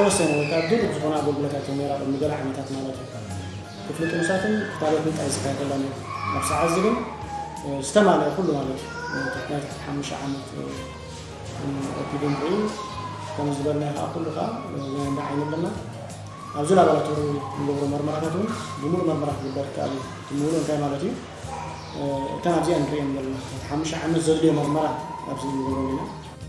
ዝተወሰነ ወይ ከዓ ድሩት ዝኾነ ኣገልግሎታት እዮም ነይራ ቅድሚ ገለ ዓመታት ማለት እዩ። ክፍሊ ጥኑሳትን ክታበትን ጥራይ ዝካየደላ ነይሩ። ኣብ ሰዓት እዚ ግን ዝተማልአ ኩሉ ማለት እዩ። ናይ ትሕቲ ሓሙሽተ ዓመት ኦፒድን ርኢ ከም ዝበልና ከዓ ኩሉ ከዓ እንዳ ዓይኒ ኣለና። ኣብዚ ላቦራቶሪ ንገብሮ መርመራታት እውን ብምሉእ መርመራ ክግበር ይከኣል እዩ። እቲ ምሉእ እንታይ ማለት እዩ? እተን ኣብዚኣ ንሪኦም ዘለና ሓሙሽተ ዓመት ዘድልዮ መርመራ ኣብዚ ንገብረሉ ኢና።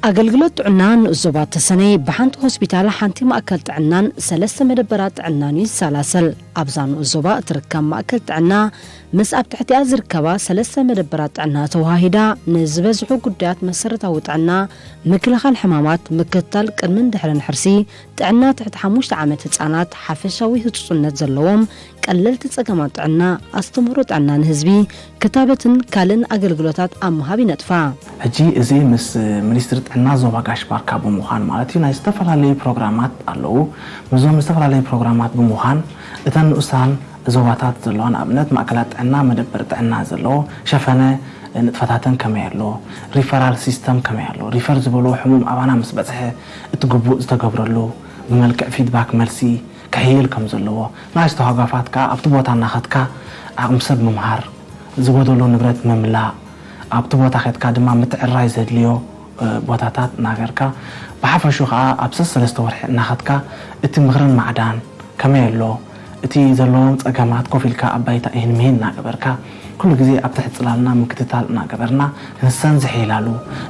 ኣገልግሎት ጥዕና ንኡስ ዞባ ተሰነይ ብሓንቲ ሆስፒታል፣ ሓንቲ ማእከል ጥዕናን ሰለስተ መደበራት ጥዕናን እዩ ዝሰላሰል። ኣብዛ ንኡስ ዞባ እትርከብ ማእከል ጥዕና ምስ ኣብ ትሕቲኣ ዝርከባ ሰለስተ መደበራት ጥዕና ተወሃሂዳ ንዝበዝሑ ጉዳያት መሰረታዊ ጥዕና፣ ምክልኻል ሕማማት፣ ምክትታል ቅድምን ድሕርን ሕርሲ፣ ጥዕና ትሕቲ ሓሙሽተ ዓመት ህጻናት፣ ሓፈሻዊ ህጹጽነት ዘለዎም ቀለልቲ ጸገማት ጥዕና፣ ኣስተምህሮ ጥዕና ንህዝቢ፣ ክታበትን ካልእን ኣገልግሎታት ኣብ ምሃብ ይነጥፋ። ሕጂ እዚ ምስ ሚኒስትሪ ጥዕና ዞባ ጋሽ ባርካ ብምዃን ማለት እዩ፣ ናይ ዝተፈላለዩ ፕሮግራማት ኣለዉ። ምስዞም ዝተፈላለዩ ፕሮግራማት ብምዃን እተን ንኡሳን ዞባታት ዘለዋ፣ ንኣብነት ማእከላት ጥዕና፣ መደበር ጥዕና ዘለዎ ሸፈነ ንጥፈታተን ከመይ ኣሎ፣ ሪፈራል ሲስተም ከመይ ኣሎ፣ ሪፈር ዝበሎ ሕሙም ኣባና ምስ በጽሐ እቲ ግቡእ ዝተገብረሉ ብመልክዕ ፊድባክ መልሲ ክሕይል ከም ዘለዎ፣ ናይ ዝተዋጋፋት ከኣ ኣብቲ ቦታ እናኸድካ ዓቕሚ ሰብ ምምሃር፣ ዝጎደሎ ንብረት ምምላእ፣ ኣብቲ ቦታ ኸድካ ድማ ምትዕራይ ዘድልዮ፣ እ፣ ቦታታት እናገርካ፣ ብሓፈሹ ኸኣ ኣብ ሰለስተ ወርሒ እናኸድካ እቲ ምኽርን ማዕዳን ከመይ ኣሎ፣ እቲ ዘለዎም ጸገማት ኮፍ ኢልካ ኣብ ባይታ ይህን ምሂን እናገበርካ፣ ኩሉ ግዜ ኣብ ትሕቲ ጽላልና ምክትታል እናገበርና፣ ንሰን ዝሕይላሉ፣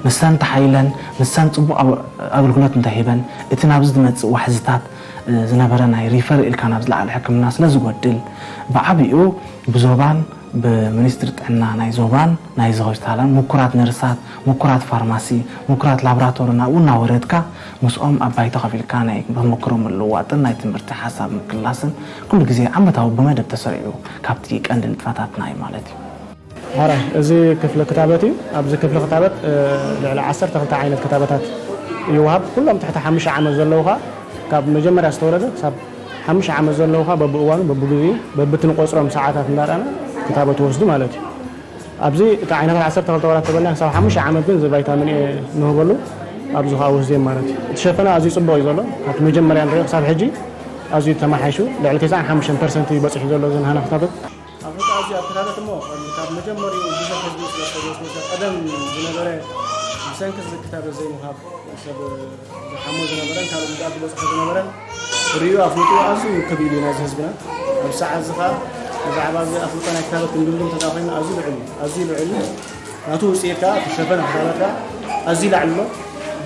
ንሰን ተሓይለን፣ ንሰን ጽቡቕ ኣብ-፣ ኣገልግሎት እንተሂበን፣ እቲ ናብዚ ዝመጽእ ዋሕዝታት፣ እ፣ ዝነበረ ናይ ሪፈር ኢልካ ናብ ዝለዓለ ሕክምና ስለ ዝጎድል፣ ብዓቢኡ ብዞባን ብሚኒስትሪ ጥዕና ናይ ዞባን ናይዚ ሆስፒታልን ምኩራት ነርሳት፣ ምኩራት ፋርማሲ፣ ምኩራት ላቦራቶሪ ናብኡ እናወረድካ ምስኦም ኣብ ባይታ ኮፍ ኢልካ ናይ ተመክሮ ምልውዋጥን ናይ ትምህርቲ ሓሳብ ምክልላስን ኩሉ ግዜ ዓመታዊ ብመደብ ተሰሪዑ ካብቲ ቀንዲ ንጥፈታትና እዩ ማለት እዩ። ሕራይ፣ እዚ ክፍሊ ክታበት እዩ። ኣብዚ ክፍሊ ክታበት፣ እ፣ ልዕሊ ዓሰርተ ክልተ ዓይነት ክታበታት ይወሃብ። ኩሎም ትሕቲ ሓሙሽተ ዓመት ዘለዉ ኸኣ ካብ መጀመርያ ዝተወለደ ክሳብ ሓሙሽተ ዓመት ዘለዉ ኸኣ በብእዋኑ፣ በብግዜኡ፣ በብትንቆጽሮም ሰዓታት እንዳርኣና ክታበት ይወስዱ ማለት እዩ። ኣብዚ እቲ ዓይነታት ዓሰርተ ክልተ ወራት ተበልና ክሳብ ሓሙሽተ ዓመት ግን እዚ ቫይታሚን ኤ ንህበሉ ኣብዚ ኸኣ ወስድዮም ማለት እዩ። እቲ ሸፈና ኣዝዩ ጽቡቕ እዩ ዘሎ። ካብቲ መጀመርያ ንሪኦ ክሳብ ሕጂ ኣዝዩ ተመሓይሹ ልዕሊ ተስዓን ሓሙሽተን ፐርሰንት እዩ በጺሑ ዘሎ እዚ ናህና ክታበት። ኣፍሪቃ ኣዝዩ ኣብ ክታበት እሞ ካብ መጀመሪኡ ብዙሕ ህዝቢ ስለ ዝተጎስጎሰ ቀደም ዝነበረ ብሰንኪ እዚ ክታበት ዘይምሃብ ሰብ ዝሓሞ ዝነበረን ካልእ ጉድኣት ዝበፅሖ ዝነበረን ርእዩ ኣፍልጡ ኣዝዩ ክብ ኢሉ ናይዚ ህዝብና። ኣብ ሰዓት እዚ ኸዓ ብዛዕባ እዚ ኣፍልጦ ናይ ክታበት ክንድምድም ተዳ ኮይና ኣዝዩ ልዑል እዩ። ኣዝዩ ልዑል እዩ። ናቱ ውፅኢት ከዓ እቲ ሸፈነ ክታበት ከዓ ኣዝዩ ላዕሊ ኣሎ።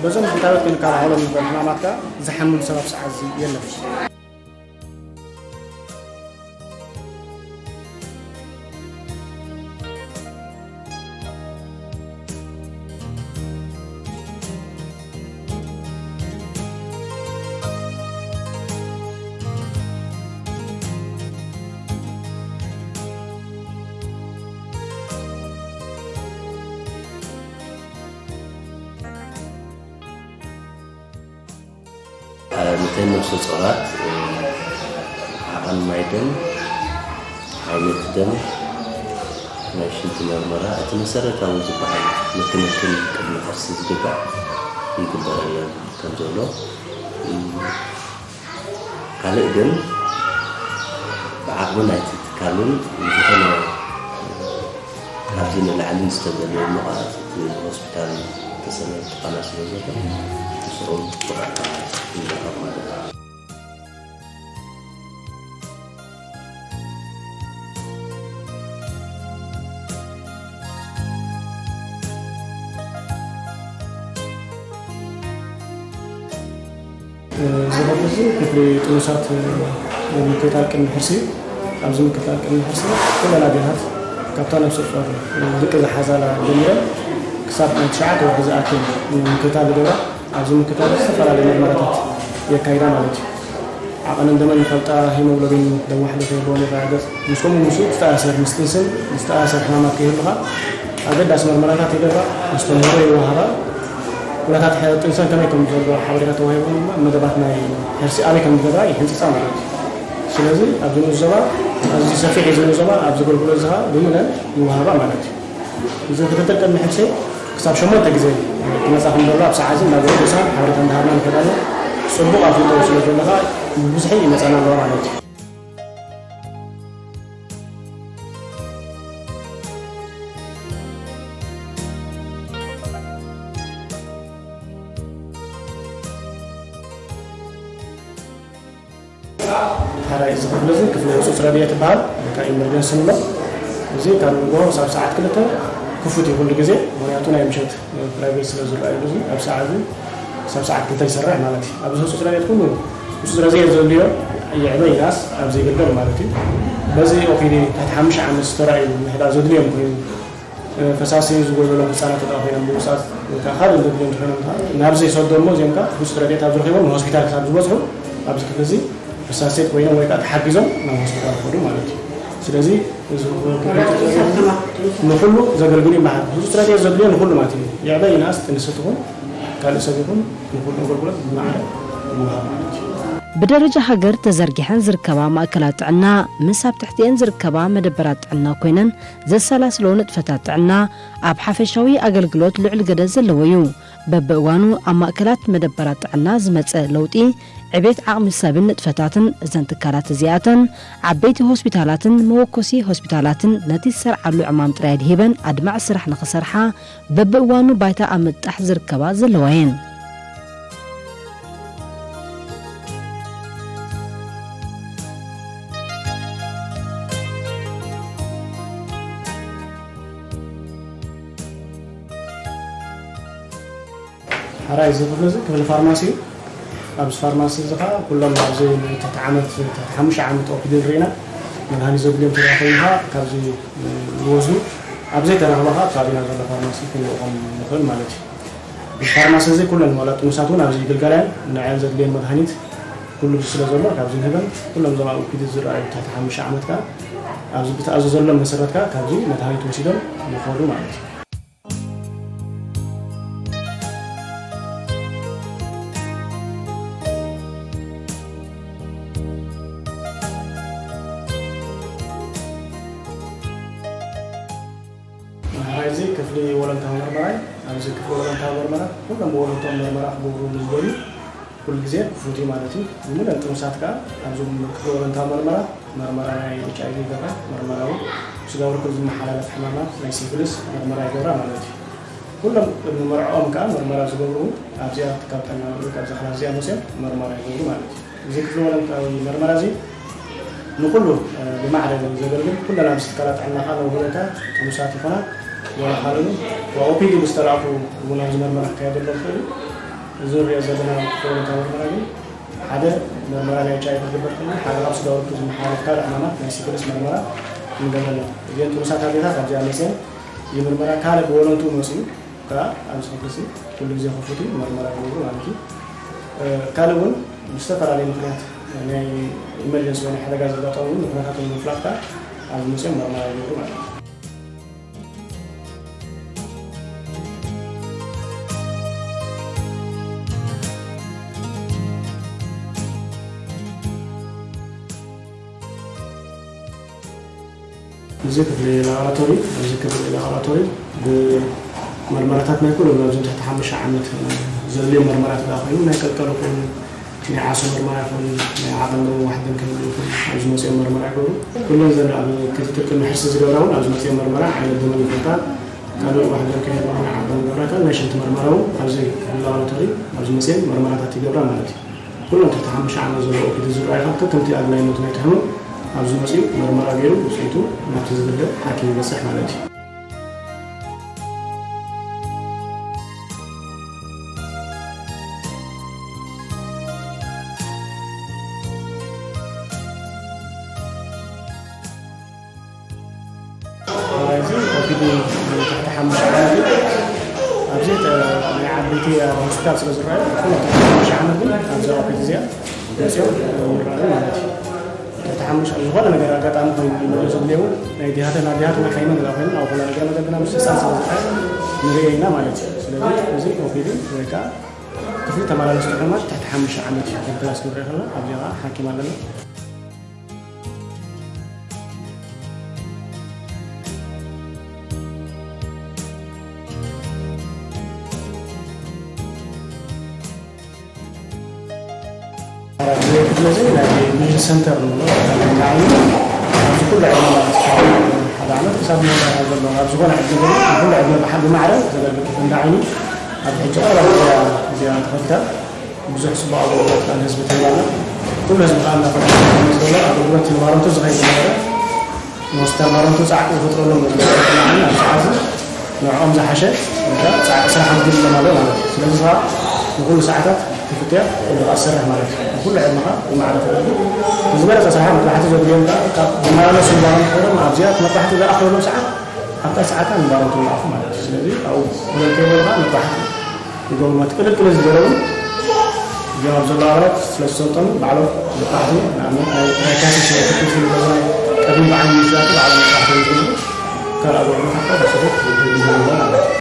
በዞም ክታበት ክንከላኸሎም ንኽእል ሕማማት ከዓ ዝሓምም ሰብ ኣብ ሰዓት እዚ የለን። ነተን ነብሰ ጾራት ዓቐን ማይ ደም፣ ዓይነት ደም፣ ናይ ሽንቲ መርመራ፣ እቲ መሰረታዊ ዝበሃል መክንክን ቅድሚ ሕርሲ ዝግባእ ይግበረለን ከም ዘሎ፣ ካልእ ግን ብዓቕሚ ናይቲ ትካልን ዝኾነ ካብዚ ንላዕልን ዝተደለየ መቐረት እቲ ሆስፒታል ተሰነድ ተቓና ስለ ዘሎ ምስኦም ብቐጥታ ንራኸብ ማለት እዩ። እዚ ክፍሊ እዚ ክፍሊ ጥኑሳት ምክትታል ቅድሚ ሕርሲ እዩ። ኣብዚ ምክትታል ቅድሚ ሕርሲ ኩለን ኣዴታት ካብታ ነብሰ ጾር ድቂ ዝሓዛላ ጀሚረን ክሳብ ናይ ትሽዓተ ወርሒ ዝኣክል ምክትታል ይገብራ። ኣብዚ ምክትታል ዝተፈላለዩ ምርመራታት የካይዳ ማለት እዩ። ዓቐንን ደመን ይፈልጣ፣ ሄሞግሎቢን ለዋሕ ዶ ከይህልወን ይረጋገጽ። ምስ ከምኡ ምስኡ ዝተኣሳሰር፣ ምስ ጥንስን ዝተኣሳሰር ሕማማት ከይህሉ ኸኣ ኣገዳሲ መርመራታት ይገብራ፣ ኣስተምህሮ ይወሃባ። ኩነታት ሕረ ጥንሰን ከመይ ከም ዘሎ ሓበሬታ ተዋሂቦም ድማ መደባት ናይ ሕርሲ ኣበይ ከም ዝገብራ ይሕንጽጻ ማለት እዩ። ስለዚ ኣብዚ ንኡስ ዞባ ኣዝዩ ሰፊሕ እዩ። እዚ ንኡስ ዞባ ኣብዚ ኣገልግሎት እዚ ኸኣ ልሙነን ይወሃባ ማለት እዩ። እዚ ክትትል ቅድሚ ሕርሲ ክሳብ ሸሞንተ ግዜ ክመጻ ከም ዘሎ ኣብ ሰዓት እዚ እንዳገበሩ ቅዱሳን ሓበሬታ እንዳሃብና ንኸይድ ኣለና። እሱ ጽቡቕ ኣፍልጦ ስለ ዘለካ ብብዝሒ ይመጻና ኣለዋ ማለት እዩ። ሓራይ እዚ ክፍሊ እዚ ክፍሊ ህጹጽ ረድኤት ይበሃል። ወይ ከዓ ኢመርጀንሲ ንብሎ። እዚ ካብ ንግሆ ክሳብ ሰዓት ክልተ ክፉት እዩ ኩሉ ግዜ። ምኽንያቱ ናይ ምሸት ፕራይቬት ስለ ዝረኣየሉ እዚ ኣብ ሰዓት እዚ ክሳብ ሰዓት ክልተ ይሰርሕ ማለት እዩ። ኣብዚ ህጹጽ ረድኤት ኩሉ ህጹጽ ረድኤት ዘድልዮ ይዕበ ይንኣስ ኣብ ዘይግልገል ማለት እዩ። በዚ ኦፒዲ ትሕቲ ሓሙሽተ ዓመት ዝተራእዩ ምሕዳር ዘድልዮም ኮይኑ ፈሳሲ ዝጎደሎም ህፃናት ተዳ ኮይኖም ብምውፃእ ወይ ከዓ ካልእ ዘድልዮም ተኮይኖም ከዓ ናብ ዘይሰዶ እሞ እዚኦም ከዓ ህፁፅ ረድኤት ኣብ ዝረኪቦም ንሆስፒታል ክሳብ ዝበፅሑ ኣብዚ ክፍሊ እዚ ፈሳሴት ኮይኖም ወይ ከዓ ተሓጊዞም ናብ ሆስፒታል ይኸዱ ማለት እዩ። ስለዚ እዚ ንኩሉ ዘገልግሉ ይበሃል። ህፁፅ ረድኤት ዘድልዮ ንኩሉ ማለት እዩ። የዕበ ይንኣስ ጥንሲ ትኹን ካልእ ሰብ ይኹን ንኩሉ ኣገልግሎት ብማዕረ ይወሃብ ማለት እዩ። ብደረጃ ሃገር ተዘርጊሐን ዝርከባ ማእከላት ጥዕና ምስ ኣብ ትሕቲኤን ዝርከባ መደበራት ጥዕና ኮይነን ዘሰላስሎ ንጥፈታት ጥዕና ኣብ ሓፈሻዊ ኣገልግሎት ልዑል ግደ ዘለዎ እዩ። በብእዋኑ ኣብ ማእከላት መደበራት ጥዕና ዝመጸ ለውጢ ዕቤት ዓቕሚ ሰብን ንጥፈታትን እዘን ትካላት እዚኣተን ዓበይቲ ሆስፒታላትን መወኮሲ ሆስፒታላትን ነቲ ዝሰርዓሉ ዕማም ጥራይ ኣድሂበን ኣድማዒ ስራሕ ንኽሰርሓ በብእዋኑ ባይታ ኣብ ምጥጣሕ ዝርከባ ዘለዋ እየን። ሓራይ እዚ ክፍሊ እዚ ክፍሊ ፋርማሲ እዩ። ኣብዚ ፋርማሲ እዚ ከዓ ኩሎም ኣብዚ ትሕቲ ዓመት ትሕቲ ሓሙሽተ ዓመት ኦክዲ ንርኢና መድሃኒት ዘድልዮም ተዳ ኮይኑ ከዓ ካብዚ ይወስዱ ኣብ ዘይተረኽበ ከዓ ከባቢና ዘሎ ፋርማሲ ክንልእኾም ንኽእል ማለት እዩ። ፋርማሲ እዚ ኩለን ዋላ ጥኑሳት እውን ኣብዚ ይግልገላ እየን። ንዐን ዘድልየን መድሃኒት ኩሉ ስለ ዘሎ ካብዚ ንህበን ኩሎም እዞም ኣብ ኦክዲ ዝረኣዩ ትሕቲ ሓሙሽተ ዓመት ከዓ ኣብዚ ብተኣዘዘሎም መሰረት ከዓ ካብዚ መድሃኒት ወሲዶም ይኸዱ ማለት እዩ። እዚ ክፍሊ ወለንታዊ መርመራ እዩ። ኣብዚ ክፍሊ ወለንታዊ መርመራ ኩሎም ብወለንቶም መርመራ ክገብሩ ዝደልዩ ኩሉ ግዜ ክፉት እዩ ማለት እዩ። ዝሙለን ጥኑሳት ከዓ ኣብዚ ክፍሊ ወለንታዊ መርመራ መርመራ ናይ ኤች ኣይ ቪ ይገብራ፣ መርመራ እውን ስጋብ ርክብ ዝመሓላለፍ ሕማማት ናይ ሲፊሊስ መርመራ ይገብራ ማለት እዩ። ኩሎም ቅድሚ መርዕኦም ከዓ መርመራ ዝገብሩ እውን ኣብዚኣ ትካል ጥዕና ምእሉል ካብዛ ክላስ እዚኣ መፅኦም መርመራ ይገብሩ ማለት እዩ። እዚ ክፍሊ ወለንታዊ መርመራ እዚ ንኩሉ ብማዕረ ዘገልግል ኩለን ኣብዚ ትካላት ጥዕና ከዓ ነውህበታ ጥኑሳት ይኾና ወላ ካልእ እውን ኦፒዲ ምስ ተላእኩ እውን ኣብዚ መርመራ ክካየደሎም ይኽእል እዩ። እዚ ንሪኦ ዘለና ክፍሊ ወለንታዊ መርመራ ግን ሓደ መርመራ ናይ ኤች ኣይ ቪ ክግበር ከሎ ሓደ ካብ ስጋውርቱ ዝመሓላለፍ ካልእ ሕማማት ናይ ሲፊሊስ መርመራ ንገብረሎም። እዚአን ጥኑሳት ኣዴታት ኣብዚኣ መፅአን ይምርመራ ካልእ ብወለንቱ መፅኡ ከዓ ኣብዚ ክፍሊ እዚ ኩሉ ግዜ ክፉት እዩ መርመራ ይገብሩ ማለት እዩ። ካልእ እውን ብዝተፈላለየ ምክንያት ናይ ኢመርጀንሲ ወይ ናይ ሓደጋ ዘጋጠሙ እውን ንኩነታቶም ንምፍላጥ ከዓ ኣብዚ መፅኦም መርመራ ይገብሩ ማለት እዩ። እዚ ክፍሊ ላቦራቶሪ እዚ ክፍሊ ላቦራቶሪ ብመርመራታት ናይ ኩሎም ኣብዚ ትሕቲ ሓሙሽተ ዓመት ዘድልዮም መርመራት ዳ ኮይኑ ናይ ቀልቀል ይኹን ናይ ዓሶ መርመራ ይኹን ናይ ዓቐን ምውሓድን ክህሉ ይኹን ኣብዚ መፅኦም መርመራ ይገብሩ። ኩለን ዘን ኣብ ክትትል ቅድሚ ሕርሲ ዝገብራ እውን ኣብዚ መፅኦም መርመራ ዓይነት ደምን ይፈልጣ ካልኦት ዋሕደን ከይህልዋ ናይ ዓቐን መርመራታት ናይ ሽንቲ መርመራ እውን ኣብዚ ክፍሊ ላቦራቶሪ ኣብዚ መፅኦም መርመራታት ይገብራ ማለት እዩ። ኩሎም ትሕቲ ሓሙሽተ ዓመት ዘሎ ኦፒዲ ዝረኣዩ ከከምቲ ኣድላይነቱ ናይቲ ሕሙም ኣብዚ መፂኡ መርመራ ገይሩ ውፅኢቱ ናብቲ ዝግደእ ሓኪም ይበፅሕ ማለት እዩ። እዚ ኦፒዲ ትሕቲ ሓሙሽተ ዓመት እዩ። ኣብዚ ናይ ዓበይቲ ኣብ ሆስፒታል ስለ ዝረኣዩ ኩሎም ትሕቲ ሓሙሽተ ዓመት ግን ኣብዚ ኦፒዲ እዚኣ መፅኦም ይረኣዩ ማለት እዩ። ትሕቲ ሓሙሽተ ዝኾነ ነገር ኣጋጣሚ ኮይኑ ይመለሱ ብሌው ናይ ዲሃተን ኣዲሃትና ከይመን ላ ኮይኑ ኣብ ሆላንድ መገድና ምስ ህፃን ስለ ዝረኣዩ ንርእዮ ኢና ማለት እዩ። ስለዚ እዚ ኦፒዲ ወይ ከዓ ክፍሊ ተመላለስቲ ሕሙማት ትሕቲ ሓሙሽተ ዓመት እዩ። ክፍሊ ተመላለስቲ ንርኢ ከለና ኣብዚ ከዓ ሓኪም ኣለና። ስለዚ ናይ ቪዥን ሰንተር ንብሎ እንዳ ዓይኒ ኣብዚ ኩሉ ዕድመ ማለት ካብ ሓደ ዓመት ክሳብ መወዳእታ ዘሎ ኣብ ዝኾነ ዕድመ ዘሎ ኩሉ ዕድመ ብሓ- ብማዕረ ዘገልግል እንዳ ዓይኒ ኣብ ሕጂ ቀረባ እያ እዚኣ ተኸፊታ ብዙሕ ጽቡቕ ኣገልግሎት ከኣ ንህዝቢ ትህብ ኣላ። ኩሉ ህዝቢ ከኣ እናፈለጠ ዝመዝገበ ኣገልግሎት ንባረንቱ ዝኸይድ ዝነበረ መስተማረንቱ ጻዕቂ ዝፈጥረሎም ኣብዚ ሰዓት ንዕኦም ዝሓሸ ጻዕቂ ስራሕ ኣጉዲልሎም ኣሎ ማለት እዩ። ስለዚ ከዓ ንኩሉ ሰዓታት ክፍትያ ኩሉ ከዓ ዝሰርሕ ማለት እዩ። ንኩሉ ዕድመኻ ብማዕረ ተገልግል። ዝበለጸ ስራሕ መጥባሕቲ ዘድልዮም ከዓ ካብ ዝመላለሱ ባሮም ኮይኖም ኣብዚኣ መጥባሕቲ ዝኣኽለሎም ሰዓት ኣብታ ሰዓታ ንባሮም ትመልኣኹ ማለት እዩ። ስለዚ ኣብኡ ወለል ከይበልኻ መጥባሕቲ ይገብሩ ማለት ቅልል ቅልል ዝበለ እውን እዚኦም ኣብ ዘሎ ኣባላት ስለ ዝሰልጠኑ ባዕሎም መጥባሕቲ ንኣብነት ናይ ናይ ካሴ ስለ ትክል ዝብሎ ቅድሚ በዓል ምሽራቱ ባዕሎም መጥባሕቲ ይገብሩ። ካልእ ኣገልግሎት ኣካል ብስሩዕ ይህቡ ማለት እዩ።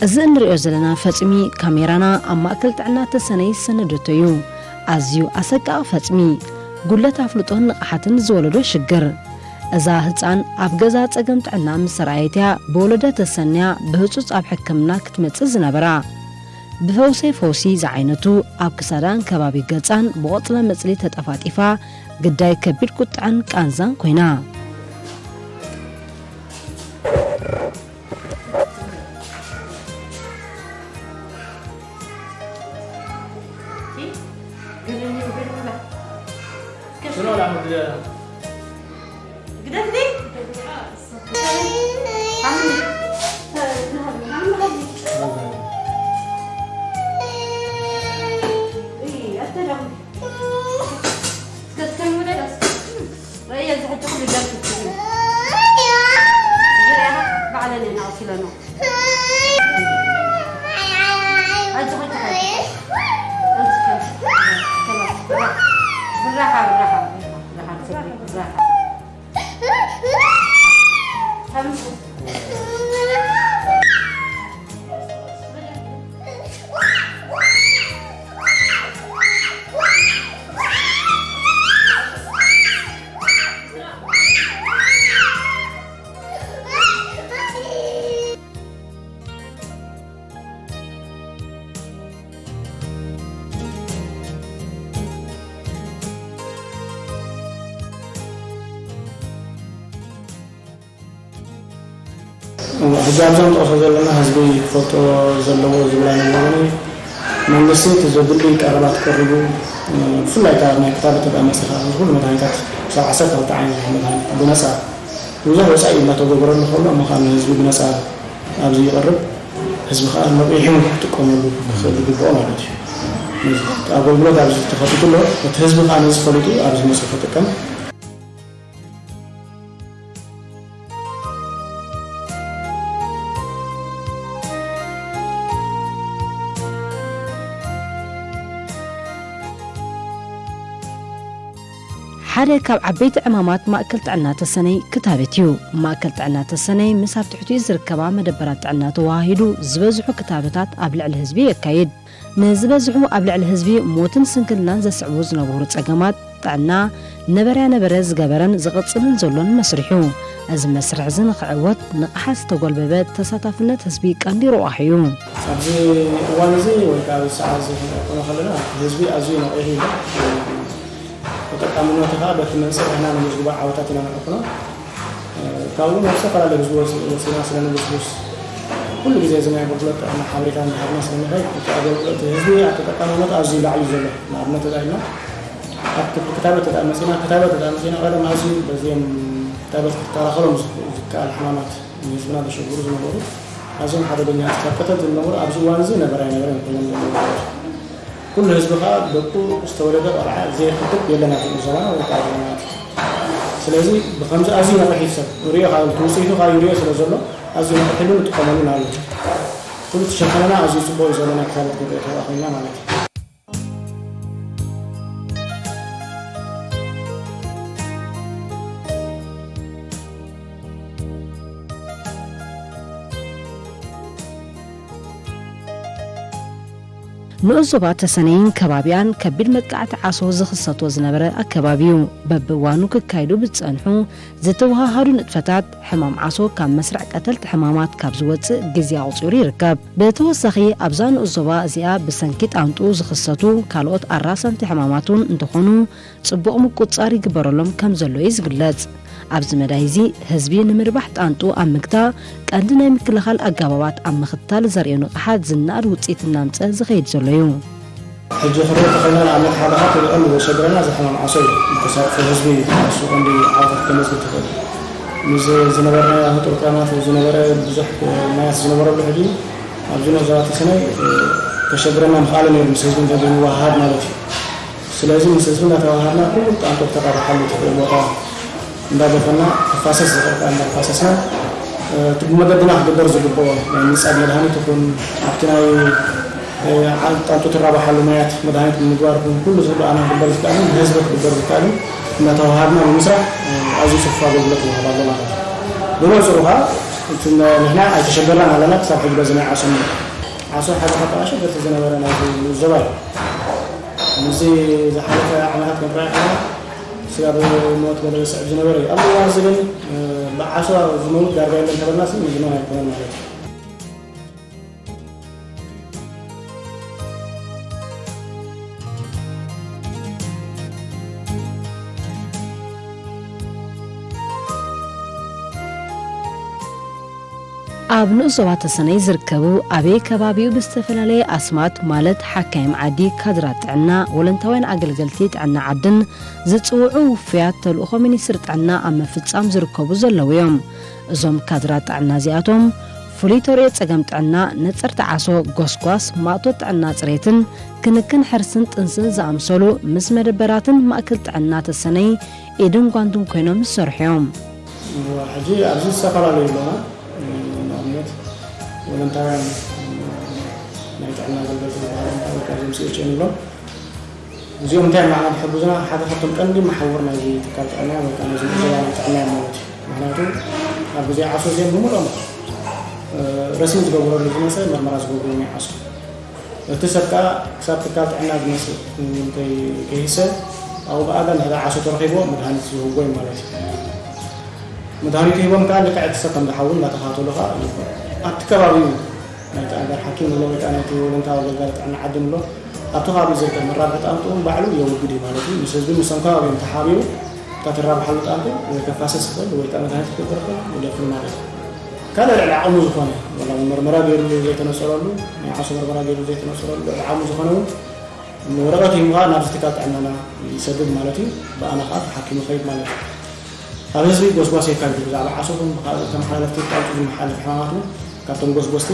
እዚ እንርእዮ ዘለና ፈጽሚ ካሜራና ኣብ ማእከል ጥዕና ተሰነይ ዝሰነደቶ እዩ። ኣዝዩ ኣሰቃቒ ፈጽሚ፣ ጉድለት ኣፍልጦን ንቕሓትን ዝወለዶ ሽግር። እዛ ህጻን ኣብ ገዛ ጸገም ጥዕና ምስ ተራእየት እያ ብወለደ ተሰንያ ብህጹጽ ኣብ ሕክምና ክትመጽእ ዝነበራ። ብፈውሰይ ፈውሲ ዝዓይነቱ ኣብ ክሳዳን ከባቢ ገጻን ብቖጽለ መጽሊ ተጠፋጢፋ ግዳይ ከቢድ ቁጥዐን ቃንዛን ኮይና። ሕጂ ኣብዛ ንጠቕሶ ዘለና ህዝቢ ክፈልጦ ዘለዎ ዝብላ ንብሎ መንግስቲ እቲ ዘድሊ ቀረባት ቀሪቡ ብፍላይ ካብ ናይ ክታበት ተጣመፀ ከዓ ኩሉ መድሃኒታት ክሳብ ዓሰርተ ክልተ ዓይነት መድሃኒት ብነፃ ብዙሕ ወፃኢ እናተገበረሉ ከሎ እሞ ከዓ ንህዝቢ ብነፃ ኣብዚ ይቐርብ ህዝቢ ከዓ ነቒሑ ክጥቀመሉ ክኽእል ይግብኦ ማለት እዩ። ኣገልግሎት ኣብዚ ተኸፊቱ ኣሎ። እቲ ህዝቢ ከዓ ነዚ ፈሊጡ ኣብዚ መፅኡ ክጥቀም ሓደ ካብ ዓበይቲ ዕማማት ማእከል ጥዕና ተሰነይ ክታበት እዩ። ማእከል ጥዕና ተሰነይ ምስ ኣብ ትሕቲኡ ዝርከባ መደበራት ጥዕና ተወሃሂዱ ዝበዝሑ ክታበታት ኣብ ልዕሊ ህዝቢ የካይድ። ንዝበዝሑ ኣብ ልዕሊ ህዝቢ ሞትን ስንክልናን ዘስዕቡ ዝነበሩ ጸገማት ጥዕና ነበርያ ነበረ ዝገበረን ዝቕጽልን ዘሎን መስርሕ እዩ። እዚ መስርሕ እዚ ንኽዕወት ንቕሓት ዝተጎልበበ ተሳታፍነት ህዝቢ ቀንዲ ረቋሒ እዩ። ኣብዚ እዋን እዚ ወይ ከዓ ኣብዚ ሰዓት እዚ ክንዕቅኖ ከለና ህዝቢ ኣዝዩ ነቒሑ እዩ። ተጠቃምነቱ ከዓ በቲ መንፅር ንሕና ነመዝግቦ ዓወታት ኢና ንዕቅኖ። ካብኡ ናብ ዝተፈላለዩ ህዝቢ ወሲና ስለ ንብስብስ ኩሉ ግዜ እዚ ናይ ኣገልግሎት ጥዕና ሓበሬታ እንዳሃብና ስለ ንኸይድ እቲ ኣገልግሎት ህዝቢ ኣብ ተጠቃምነቱ ኣዝዩ ላዕሊ እዩ ዘሎ። ንኣብነት ተዛይድና ኣብ ክፍሊ ክታበት ተጠኣ መፂና ክታበት ተጠኣ መፂና ቀደም ኣዝዩ በዚኦም ክታበት ክትከላኸሎም ዝከኣል ሕማማት ንህዝብና ዘሸግሩ ዝነበሩ ኣዝዮም ሓደገኛታት ካብ ቀተልቲ ዝነበሩ ኣብዚ እዋን እዚ ነበር ኣይነበረን ኮይኖም ዘለዉ ኩሉ ህዝቢ ከዓ ደቁ ዝተወለደ ቆልዓ ዘይክትብ የለን ኣብዚ ዞባና ወይ ከዓ ዞባና ስለዚ ብከምዚ ኣዝዩ ነቕሒት ሰብ ሪኦ ካብ ትውፅኢቱ ካብ ይሪኦ ስለ ዘሎ ኣዝዩ ነቕሒሉ ንጥቀመሉ ናሉ ኩሉ ተሸፈነና ኣዝዩ ፅቡቅ እዩ ዘሎ ናይ ክታበት ክንሪኦ ተብኣ ኮይና ማለት እዩ ንኡስ ዞባ ተሰነይን ከባቢኣን ከቢድ መጥቃዕቲ ዓሶ ዝኽሰቶ ዝነበረ ኣከባቢ እዩ። በብእዋኑ ክካየዱ ብዝጸንሑ ዝተወሃሃዱ ንጥፈታት፣ ሕማም ዓሶ ካብ መስርዕ ቀተልቲ ሕማማት ካብ ዝወጽእ ግዜ ኣቑጺሩ ይርከብ። ብተወሳኺ፣ ኣብዛ ንኡስ ዞባ እዚኣ ብሰንኪ ጣንጡ ዝኽሰቱ ካልኦት ኣራሰንቲ ሕማማት እውን እንተኾኑ፣ ጽቡቕ ምቁጽጻር ይግበረሎም ከም ዘሎ እዩ ዝግለጽ። ኣብዚ መዳይ እዚ፣ ህዝቢ ንምርባሕ ጣንጡ ኣብ ምግታእ፣ ቀንዲ ናይ ምክልኻል ኣገባባት ኣብ ምኽታል ዘርእዮ ንቕሓት ዝነኣድ ውጽኢት እናምጸ ዝኸይድ ዘሎ እዩ። ሕጂ ክንርኢ እንተኾይና፣ ንኣብነት ሓደ ካብቲ ብቐንዱ ዘሸግረና እዚ ሕማም ዓሶ እዩ። ተሳትፎ ህዝቢ እዩ። እሱ ቀንዲ ዓወታት ከመዝግብ ትኽእል። ምስ ዝነበርናዮ ህጡር ክራማት ዝነበረ ብዙሕ ማያት ዝነበረሉ ሕጂ ኣብዚ ንኡስ ዞባ ተሰነይ ተሸግረና ምኽኣለ ነይሩ፣ ምስ ህዝቢ እንተዘይንወሃሃድ ማለት እዩ። ስለዚ ምስ ህዝቢ እናተወሃሃድና ኩሉ ጣንጡ ክተራብሓሉ ትኽእል ቦታ እንዳደፈና ክፋሰስ ዝኽእል ከኣ እንዳፋሰስና፣ እ፣ እቲ ብመገድና ክግበር ዝግብኦ ናይ ምጻድ መድሃኒት ይኹን ኣብቲ ናይ፣ እ፣ ዓ-፣ ጣንጡ ትራባሓሉ ማያት መድሃኒት ብምግባር ይኹን ኩሉ ዝግባኣና ክግበር ዝከኣልን ብህዝቢ ክግበር ዝከኣልን እናተወሃሃድና ብምስራሕ፣ እ፣ ኣዝዩ ሰፊሕ ኣገልግሎት ይወሃብ ኣሎ ማለት እዩ። ብመንጽሩ ከኣ እቲ ን-፣ ንሕና ኣይተሸገርናን ኣለና ክሳብ ሕጂ በዚ ናይ ዓሶ እሞ። ዓሶ ሓደ ካብቶም ኣሸገርቲ ዝነበረ ናይዚ ንኡስ ዞባ እዩ። ምስዚ ዝሓለፈ ዓመታት ክንረኣ ከለና ስጋብ ሞት ገለ ዘስዕብ ዝነበረ እዩ። ኣብዚ እዋን እዚ ግን፣ እ፣ ብዓሶ ዝመውት ዳርጋ የለን ተበልናስ ምዝማን ኣይኮነን ማለት እዩ። ኣብ ንኡስ ዞባ ተሰነይ ዝርከቡ፣ ኣበየ ከባቢኡ ብዝተፈላለየ ኣስማት፣ ማለት ሓካይም ዓዲ፣ ካድራት ጥዕና፣ ወለንታውያን ኣገልገልቲ ጥዕና ዓድን ዝጽውዑ ውፉያት ተልእኾ ሚኒስትሪ ጥዕና ኣብ ምፍጻም ዝርከቡ ዘለዉ እዮም። እዞም ካድራት ጥዕና እዚኣቶም፣ ፍሉይ ተርእዮ ጸገም ጥዕና፣ ነጸርቲ ዓሶ፣ ጎስጓስ፣ ማእቶት ጥዕና ጽሬትን ክንክን ሕርስን ጥንስን ዝኣምሰሉ ምስ መደበራትን ማእከል ጥዕና ተሰነይ ኢድን ጓንትን ኮይኖም ዝሰርሑ እዮም። እዋ፣ ሕጂ ኣብዚ ዝተፈላለዩ ኣለውና። ንኣብነት፣ ወለንታውያን ናይ ጥዕና ኣገልገልቲ ዝበሃሉ፣ ወይ ከዓ እዞም ሲ ኤች ኤን ንብሎም። እዚኦም እንታይ እዮም ንዓና ዝሕግዙና? ሓደ ካብቶም ቀንዲ መሓውር ናይዚ ትካል ጥዕና ወይ ከዓ ናይዚ ምእዘዛ ናይ ጥዕና እዮም ማለት እዩ። ምኽንያቱ፣ ኣብ ግዜ ዓሶ እዚኦም ብምልኦም፣ እ፣ ረሲን ዝገብረሉ ዝመፀ መርመራ ዝገብሩ ናይ ዓሶ። እቲ ሰብ ከኣ ክሳብ ትካል ጥዕና ዝመጽእ እንተይገሂሰ፣ ኣብኡ ብኣጋ ንሕዳ ዓሶ ተረኺብዎ መድሃኒት ዝህብዎ እዩ ማለት እዩ። መድሃኒቱ ሂቦም ከኣ ልክዕ እቲ ሰብ ከም ዝሓዊ እንዳተኸታተሉ ከኣ ይልኩ። ኣብቲ ከባቢኡ ናይቲ ኣጋር ሓኪም ኣሎ ወይ ከኣ ናይቲ ወለንታዊ ኣገልጋሊ ጥዕና ዓዲ ኣሎ፣ ኣብቲ ከባቢ ዝርከብ መራብሒ ጣንጡ እውን ባዕሉ የውግድ እዩ ማለት እዩ። ምስ ህዝቢ ምስቶም ከባቢኦም ተሓቢሩ እታ ትራብሓሉ ጣንጡ ወይ ከፋሰስ ይኽእል ወይ ከኣ መድሃኒት ክገብር ይኽእል ይደፍን ማለት እዩ። ካልእ ልዕሊ ዓቕሙ ዝኾነ፣ ወላ እውን መርመራ ገይሩ ዘይተነጸረሉ፣ ናይ ዓሶ መርመራ ገይሩ ዘይተነጸረሉ፣ ልዕሊ ዓቕሙ ዝኾነ እውን ንወረቐት ሂቡ ኸዓ ናብዚ ትካል ጥዕናና ይሰድድ ማለት እዩ። ብኣና ኸዓ ተሓኪሙ ይኸይድ ማለት እዩ። ኣብ ህዝቢ ጎስጓስ የካይዱ። ብዛዕባ ዓሶ ይኹን ብኻልእ ተመሓላለፍቲ ጣንጡ ዝመሓላለፍ ሕማማት እውን ካብቶም ጎስጎስቲ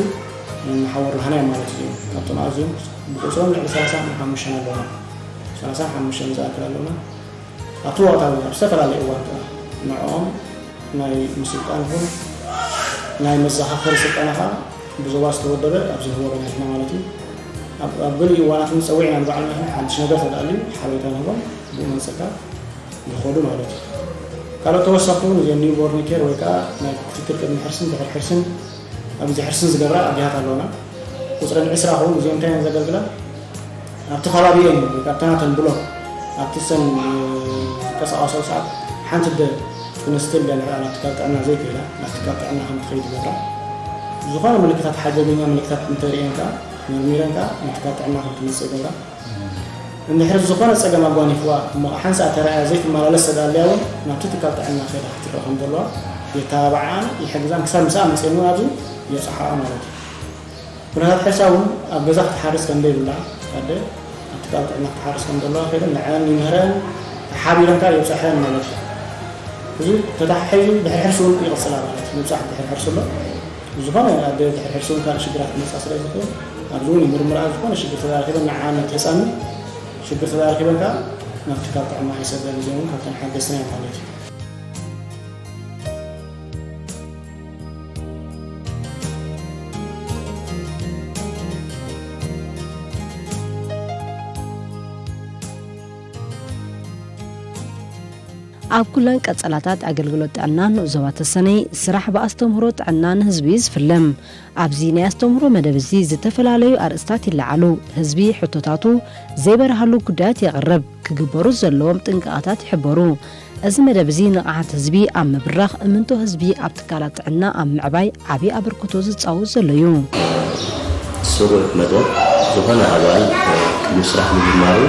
ንሓወር ላህና እዮም ማለት እዩ። ካብቶም ኣዝዮም ብቁጽሮም ልዕሊ ሰላሳን ሓሙሽተን ኣለውና። ሰላሳን ሓሙሽተን ዝኣክል ኣለውና። ኣብቲ ወቕታዊ ኣብ ዝተፈላለየ እዋን ከኣ ንዕኦም ናይ ምስልጣን ይኹን ናይ መዘኻኸሪ ስልጠና ከኣ ብዞባ ዝተወደበ ኣብዚ ንህቦ ኣለና ኢልና ማለት እዩ። ኣብ፣ ኣብ ገሊኡ እዋናት እውን ጸዊዕና ንባዕልና ይኹን ሓድሽ ነገር ተዳልዩ ሓበሬታ ንህቦም ብኡ መንጽር ከኣ ይኸዱ ማለት እዩ። ካልኦት ተወሰኽቲ እውን እዚኦም ኒውቦርን ኬር ወይ ከኣ ናይ ክትትል ቅድሚ ሕርስን ድሕሪ ሕርስን ኣብ ግዜ ሕርስን ዝገብራ ኣዴታት ኣለውና። ቁጽረን ዕስራ ክኸውን እዚኦም እንታይ እየን ዘገልግላ? ኣብቲ ከባቢኤን ወይ ካብተን ናተን ብሎክ ኣብቲ ሰን ዝንቀሳቐሳሉ ሰዓት ሓንቲ ኣደ ትንስቲ ኣላ ንዕኣ ናብ ትካል ጥዕና ዘይከይዳ ናብ ትካል ጥዕና ከም ትኸይድ ይገብራ። ዝኾነ ምልክታት ሓደገኛ ምልክታት እንተርእየን ከኣ መርሚረን ከኣ ናብ ትካል ጥዕና ከም ትመጽእ ይገብራ። እንድሕር ዝኾነ ጸገም ኣጓኒፍዋ እሞ ሓንሳእ ተራእያ ዘይትመላለስ ተዳልያ እውን ናብቲ ትካል ጥዕና ከይዳ ክትረኣ ከም ዘለዋ የተባብዓን ይሕግዛን ክሳብ ምሳኣ መጺኤን እውን ኣብዚ የብጽሓኣ ማለት እዩ። ኩነታት ሕርሻ እውን ኣብ ገዛ ክትሓርስ ከም ዘይብላ ኣደ ኣብ ትካል ጥዕና ክትሓርስ ከም ዘለዋ ከይደን ንዐን ይምህረን ተሓቢረን ከኣ የብጽሐን ማለት እዩ። እዚ ተተሓሒዙ ድሕሪ ሕርሲ እውን ይቕጽላ ማለት እዩ። ምብጻሕ ድሕሪ ሕርሲ ኣሎ። ዝኾነ ኣደ ድሕሪ ሕርሲ እውን ካልእ ሽግራት ክመጻ ስለ ዝኽእል ኣብዚ እውን ይምርምራ። ዝኾነ ሽግር ተዳረኺበን ንዓን እቲ ህጻን ሽግር ተዳረኺበን ከኣ ናብ ትካል ጥዕና ይሰደን። እዚኦም እውን ካብተን ሓገዝትና እዮም ማለት እዩ። ኣብ ኩለን ቀጸላታት ኣገልግሎት ጥዕና ንኡስ ዞባ ተሰነይ ስራሕ ብኣስተምህሮ ጥዕና ንህዝቢ እዩ ዝፍለም። ኣብዚ ናይ ኣስተምህሮ መደብ እዚ ዝተፈላለዩ ኣርእስታት ይለዓሉ። ህዝቢ ሕቶታቱ ዘይበርሃሉ ጉዳያት የቕርብ፣ ክግበሩ ዘለዎም ጥንቃቐታት ይሕበሩ። እዚ መደብ እዚ ንቕሓት ህዝቢ ኣብ ምብራኽ፣ እምንቶ ህዝቢ ኣብ ትካላት ጥዕና ኣብ ምዕባይ ዓብዪ ኣበርክቶ ዝጻወት ዘሎ እዩ። ስሩዕ መደብ፣ ዝኾነ ኣባል ቅድሚ ስራሕ ምጅማሩ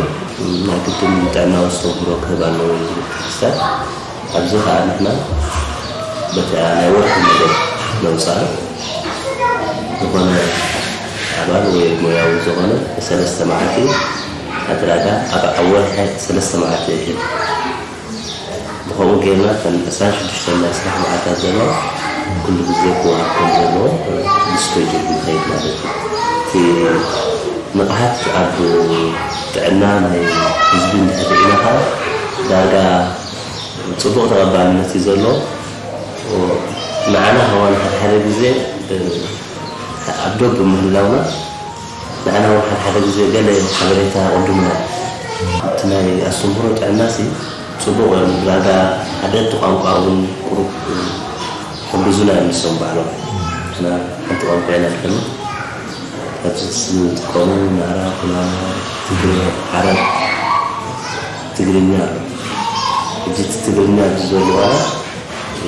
ናይ ግድን ጥዕናዊ ኣስተምህሮ ክህብ ኣለዎ ዝብል ክስታት። ኣብዚ ኸዓ ንሕና በቲ ናይ ወርሒ መደብ ነውፅኣ። ዝኾነ ኣባል ወይ ሞያዊ ዝኾነ ሰለስተ መዓልቲ ኣድራጋ ኣብ ኣብ ወርሒ ሰለስተ መዓልቲ ይህብ። ብኸምኡ ጌርና እተን ዕስራን ሽዱሽተን ናይ ስራሕ መዓልታት ዘለዋ ኩሉ ግዜ ክወሃብ ከም ዘለዎ ብስኬጁል ይኸይድ ማለት እዩ። እቲ ንቕሓት ኣብ ጥዕና ናይ ህዝቢ እንድሕር ርኢና ከዓ ዳርጋ ፅቡቕ ተቐባልነት እዩ ዘሎ። ንዓና ከማን ሓደ ሓደ ግዜ ኣብ ዶብ ብምህላውና ንዓና እውን ሓደ ሓደ ግዜ ገለ ሓበሬታ ቅድሙና እቲ ናይ ኣስተምህሮ ጥዕና ሲ ፅቡቕ እዮም። ብራጋ ሓደ እቲ ቋንቋ እውን ቁሩብ ሕግዙና እዮም ንሶም ባዕሎም። ንሕና ሓንቲ ቋንቋ ኢና ንፈልጥ። ኣብዚ ዝጥቀሙ ናራ፣ ኩናማ፣ ትግረ፣ ዓረብ፣ ትግርኛ ኣሎ። ሕጂ እቲ ትግርኛ ኣብዚ ዘሎ ዋላ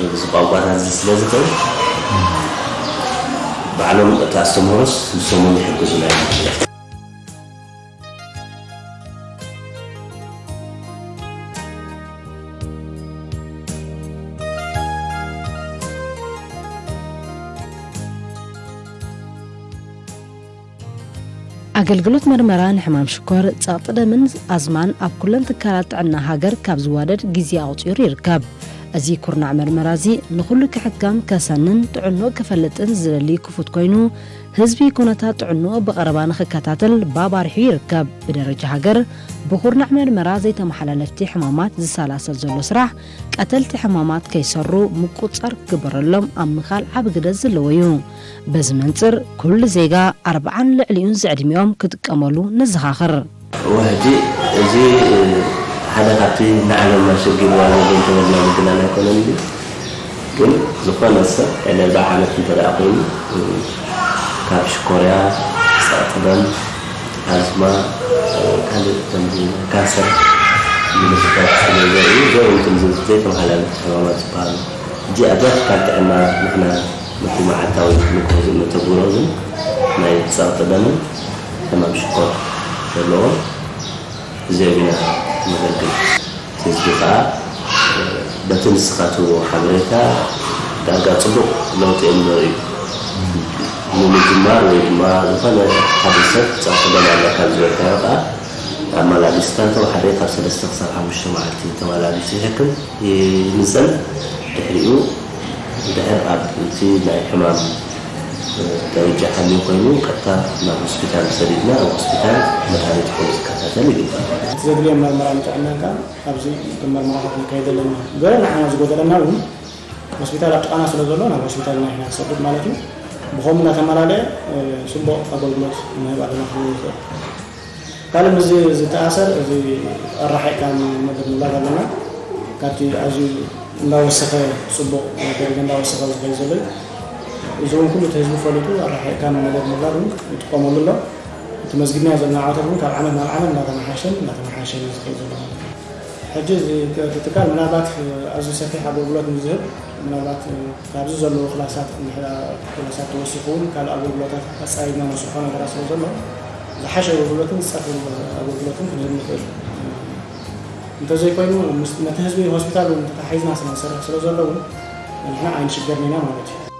እዚ ቋንቋታት እዚ ስለ ዝኽእል ባዕሎም እቲ ኣስተምህሮስ ንሶም እውን ይሕግዙና እዮም ማለት እዩ። ኣገልግሎት መርመራ ንሕማም ሽኮር፣ ጸቕጢ ደምን ኣዝማን ኣብ ኩለን ትካላት ጥዕና ሃገር ካብ ዝዋደድ ግዜ ኣቑጺሩ ይርከብ። እዚ ኩርናዕ መርመራ እዚ ንኹሉ ክሕከም፣ ከሰንን ጥዕንኡ ክፈልጥን ዝደሊ ክፉት ኮይኑ፣ ህዝቢ ኩነታት ጥዕንኡ ብቐረባ ንኽከታተል ባብ ኣርሒዩ ይርከብ። ብደረጃ ሃገር ብኹርናዕ መርመራ ዘይተመሓላለፍቲ ሕማማት ዝሰላሰል ዘሎ ስራሕ ቀተልቲ ሕማማት ከይሰሩ ምቁጽጻር ክግበረሎም ኣብ ምኻል ዓቢ ግደ ዘለዎ እዩ። በዚ መንጽር ኩሉ ዜጋ ኣርብዓን ልዕሊኡን ዝዕድሚኦም ክጥቀመሉ ነዘኻኽር። እወ ሕጂ እዚ ሓደ ካብቲ ንዓለም ኣሸጊርዋ ዘሎ እንተበልና ምግናን ኣይኮነን እዩ። ግን ዝኾነ ሰብ ልዕሊ ኣርብዓ ዓመት እንተ ደኣ ኮይኑ ካብ ሽኮርያ፣ ጸቕጢ ደም፣ ኣዝማ፣ ካልእ ከምዚ ካንሰር ምልክታት ስለ ዘርእዩ እዞም እቶም ዘይተመሓላለፍቲ ሕማማት ዝበሃሉ ሕጂ ኣብዛ ትካል ጥዕና ንሕና ነቲ መዓልታዊ ንግሆ ዝእነተግብሮ ግን ናይ ጸቕጢ ደምን ሕማም ሽኮር ዘለዎም እዚኦም ኢና ነገልግል። እቲ ህዝቢ ከዓ በቲ ንስኻ ትህቦ ሓበሬታ ዳርጋ ፅቡቕ ለውጢ እዮም ዘርእዩ። ንምጅማር ወይ ድማ ዝኾነ ሓደ ሰብ ጸቕጢ ደም ኣለካ ዝበልካዮ ከዓ ኣመላሊስካ እንተወሓደ ካብ ሰለስተ ክሳብ ሓሙሽተ መዓልቲ ተመላሊሱ ይሕክም ይምዘን። ድሕሪኡ እንድሕር ኣብ እቲ ናይ ሕማም ደረጃ ሓልዩ ኮይኑ ቀጥታ ናብ ሆስፒታል ሰዲድና ኣብ ሆስፒታል መድሃኒት ኮይኑ ዝከታተል ይግባእ። እቲ ዘድልዮም መርመራን ጥዕናን ከዓ ኣብዚ ከም መርመራታት ነካይድ ኣለና። ገለ ንዓና ዝጎደለና እውን ሆስፒታል ኣብ ጥቓና ስለ ዘሎ ናብ ሆስፒታል ኢና ኢና ንሰድድ ማለት እዩ። ብኸምኡ እናተመላለየ ፅቡቕ ኣገልግሎት ንህብ ኣለና ክብል ይኽእል። ካልእ ምስዚ ዝተኣሰር እዚ ኣራሒቕካ መደብ ምውላድ ኣለና። ካብቲ ኣዝዩ እንዳወሰኸ ፅቡቕ ደረጃ እንዳወሰኸ ዝኸይድ ዘሎ እዩ። እዚ እውን ኩሉ እቲ ህዝቢ ፈሊጡ ኣራሒቕካ መደብ ምውላድ እውን ይጥቀመሉ ኣሎ። እቲ መዝጊብናዮ ዘለና ዓወታት እውን ካብ ዓመት ናብ ዓመት እንዳተመሓሸን እንዳተመሓሸን እዩ ዝኸይድ ዘሎ ማለት እዩ። ሕጂ እዚ እቲ ትካል ምናልባት ኣዝዩ ሰፊሕ ኣገልግሎት ንዝህብ ምናልባት ካብዚ ዘለዉ ክላሳት እንድሕር ክላሳት ተወሲኹ እውን ካልእ ኣገልግሎታት ኣጻሪና ነስርሖ ነገራት ስለ ዘሎ ዝሓሸ ኣገልግሎትን ዝጸፍን ኣገልግሎትን ክንህብ ንኽእል። እንተዘይኮይኑ ምስ ነቲ ህዝቢ ሆስፒታል እውን ተተሓሒዝና ስለ ንሰርሕ ስለ ዘሎ እውን ንሕና ኣይንሽገርን ኢና ማለት እዩ።